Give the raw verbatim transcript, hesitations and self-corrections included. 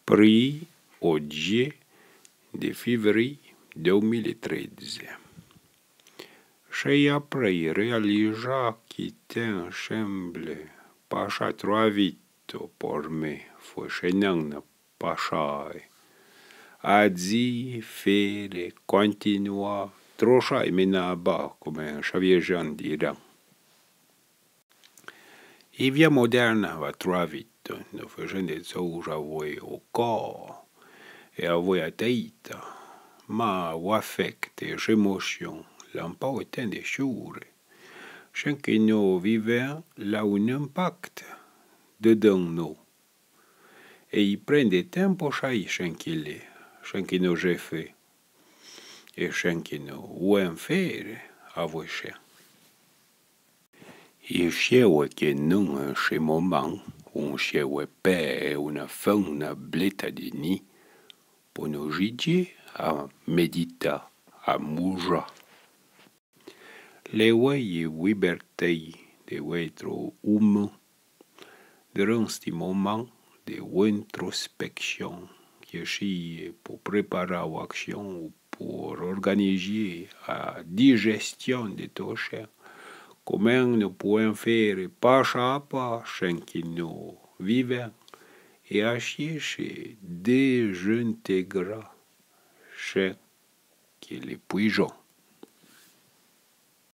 Pri o djé de févrié dou mil é trèdze. Chèi aprì réalizà ki ten semble pachà tró vito por mé, foué chèn an na pachà. Adzì, fére, kontinuà, tró chèi mèna abà, koman Xavier Jean dirà. I via modèrna va tró vito, no fé chèn de tsouza avoué o kor é avoué a téita, ma o afèkto é j'émochyon l'an pa o ten de chouré. Chèn ke no vivèn l'a oun inpakto dedeun no. É i pren de ten po chèi chèn ke l'é, chèn ke no j'é fé, é chèn ke no vouèn fére avoué chèn. I chéouè ke n'in en che moman, oun chéouè pè é ouna fen na bléta de ni, po no jidjé, a médita, a moujà. L'é ouèi é vouibèrtéi de vouétro oumin. Dereun sti moman de vouintrospèkchyon, ke chèi po préparà ou akchyon ou por organijé a dijèstyon de to chèn, koman no pouèn fére pachà a pachà chèn ke no vivèn é achèche déjintégrà chèn ke l'é pouijon.